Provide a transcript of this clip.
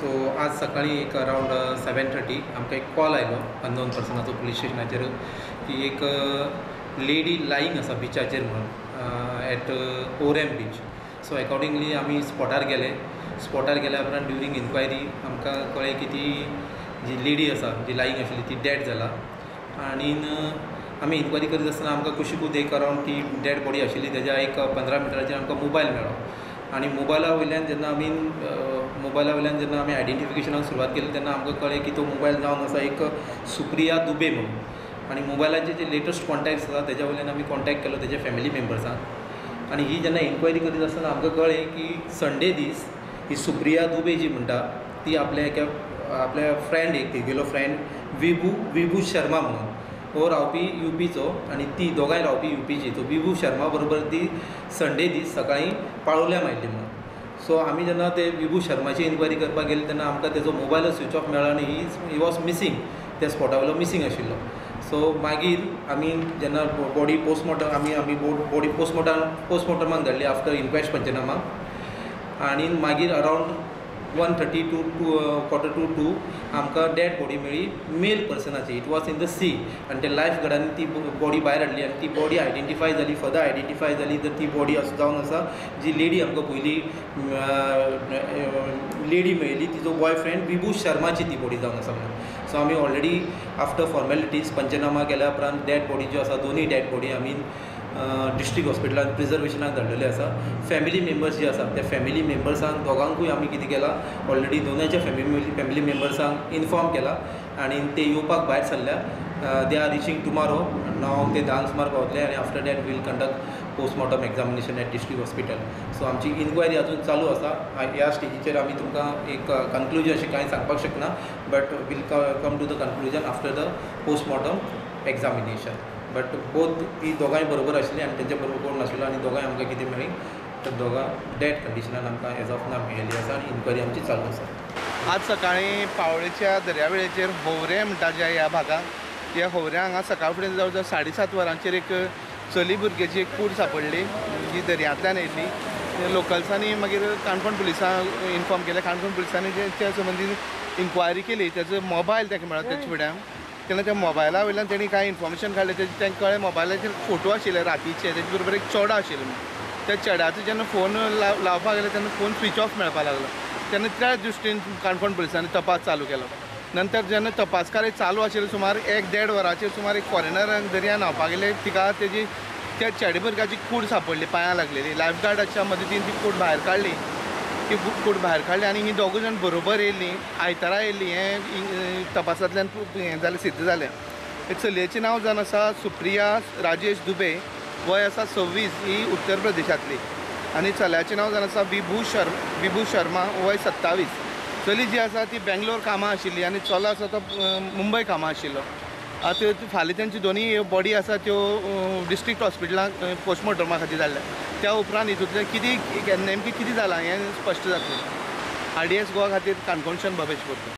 So आज सकाळीं एक अरावंड 7:30 आमकां एक कॉल आयलो अननोन पर्सनाचो पुलीस स्टेशनाचेर की एक लेडी लायींग आसा बिचाचेर म्हणून eight Orem beach. So accordingly आमी स्पॉटार गेले. स्पॉटार गेल्या उपरांत ड्युरींग इन्क्वायरी आमकां कळ्ळें की ती जी लेडी आसा जी लायींग आशिल्ली ती डॅड जाला. आनी आमी इन्क्वायरी करीत आसतना आमकां कुशीकूच एक अरावंड ती डॅड बॉडी आशिल्ली तेज्या एक 15 मिटराचेर आमकां मोबायल मेळ्ळो. आनी मोबायला वयल्यान जेन्ना आमी आयडेंटिफिकेशनाक सुरवात केली तेन्ना आमकां कळ्ळें की तो मोबायल जावन आसा एक सुप्रिया दुबे म्हणून. आनी मोबायलाचे जे लेटस्ट कॉन्टेक्ट्स आसा तेज्या वयल्यान आमी कॉन्टेक्ट केलो तेज्या फॅमिली मेम्बर्सांक. आनी ही जेन्ना इन्क्वायरी करीत आसतना आमकां कळ्ळें की संडे दीस ही सुप्रिया दुबे जी म्हणटा ती आपल्या एका आपल्या फ्रेंड एक तेगेलो फ्रेंड विभू शर्मा म्हणून हो रावपी युपीचो आनी ती दोगांय रावपी युपीची. तो विभू शर्मा बरोबर ती संडे दीस सकाळीं पाळोळ्यां आयिल्ली म्हणून. सो आमी जेन्ना ते विभू शर्माची इन्क्वायरी करपाक गेली तेन्ना आमकां तेजो मोबायल स्विच ऑफ मेळ्ळो आनी he was missing, त्या स्पॉटा वयलो मिसींग आशिल्लो. सो मागीर आमी जेन्ना बॉडी पोस्टमॉर्टम आमी बॉडी पोस्टमॉर्टमाक धाडली आफ्टर इन्क्वेस्ट पंचनामा. आनी मागीर अरावंड 1:30 to 1:45 आमकां डॅड बॉडी मेळ्ळी mail पर्सनाची. It was in the sea. आनी ते लायफ गार्डांनी ती बॉडी भायर हाडली आनी ती बॉडी आयडेंटिफाय जाली, फर्दर आयडेंटिफाय जाली तर ती बॉडी जावन आसा जी लेडी आमकां पयली लेडी मेळ्ळी तिजो बॉयफ्रेंड विभू शर्माची ती बॉडी जावन आसा म्हणून. सो आमी ऑलरेडी आफ्टर फॉर्मेलिटीज पंचनामा केल्या उपरांत डॅड बॉडी ज्यो आसा दोनूय डॅड बॉडी आमी डिस्ट्रिक्ट हॉस्पिटलान प्रिजर्वेशनाक धाडलेले आसा. फॅमिली मेम्बर्स जे आसा त्या फॅमिली मेम्बर्सांक दोगांकूय आमी कितें केलां ऑलरेडी दोनांच्या फॅमिली मेम्बर्सांक इन्फॉर्म केला आनी ते येवपाक भायर सरल्या. They are reaching tomorrow 9 ते 10 सुमार पावतले आनी after that we'll conduct postmortem examination at district hospital. So आमची इन्क्वायरी अजून चालू आसा. ह्या स्टेजीचेर आमी तुमकां एक कन्क्लुजन अशें कांय सांगपाक शकना, but we'll come to the conclusion after the postmortem examination. But both ती दोगांय बरोबर आशिल्ली आनी तेंच्या बरोबर कोण नाशिल्लो आनी दोगांय आमकां कितें मेळ्ळी तर दोगां डॅड कंडिशनान आमकां एज ऑफ नाव मेळिल्ली आसा आनी इन्क्वायरी आमची चालू आसा. आज सकाळीं पावळेच्या दर्यावेळेचेर होवरे म्हणटा ज्या ह्या भागाक, ह्या होवऱ्या हांगा सकाळ फुडें जवळ जवळ 7:30 वरांचेर एक चली भुरग्याची एक कूड सापडली जी दर्यांतल्यान येयल्ली. लोकल्सांनी मागीर काणकोण पुलिसांक इन्फॉर्म केलें. काणकोण पुलिसांनी त्या संबंदी इन्क्वायरी केली. तेजो मोबायल ताका मेळ्ळो तेच्या फुड्यान. तेन्ना त्या मोबायला वयल्यान तेणी कांय इन्फॉर्मेशन काडलें. तेजें तांकां कळ्ळें मोबायलाचेर फोटो आशिल्ले रातीचे, तेजे बरोबर एक चेडो आशिल्लो. त्या चेड्याचो जेन्ना फोन लावपाक गेले तेन्ना फोन स्विच ऑफ मेळपाक लागलो. तेन्ना त्या दृश्टीन काणकोण पुलिसांनी तपास चालू केलो. नंतर जेन्ना तपास कार्य चालू आशिल्लें सुमार 1-1.5 वरांचेर सुमार एक फॉरेनर दर्या न्हांवपाक गेले. तिका तेजी त्या चेडे भुरग्याची कूड सापडली, पांयां लागलेली. लायफ गार्डाच्या मदतीन ती कूड भायर काडली. ती कूड भायर काडली आनी ही दोगूय जाण बरोबर येयल्लीं, आयतारा येयल्लीं हें तपासांतल्यान हें जालें, सिद्ध जालें. हे चलयेचें नांव जावन आसा सुप्रिया राजेश दुबे, वय आसा 26, ही उत्तर प्रदेशांतली. आनी चल्याचें नांव जावन आसा विभू शर्मा, वय 27. चली जी आसा ती बेंगलोर कामां आशिल्ली आनी चलो आसा तो मुंबय कामां आशिल्लो. आतां फाल्यां तेंची दोनूय बॉडी आसा त्यो डिस्ट्रिक्ट हॉस्पिटलांत पोस्टमॉर्टमा खातीर धाडल्या. त्या उपरांत हितूंतलें कितें नेमकें कितें जालां हें स्पश्ट जातलें. RDS Goa खातीर काणकोणच्यान भवेश बोरकर.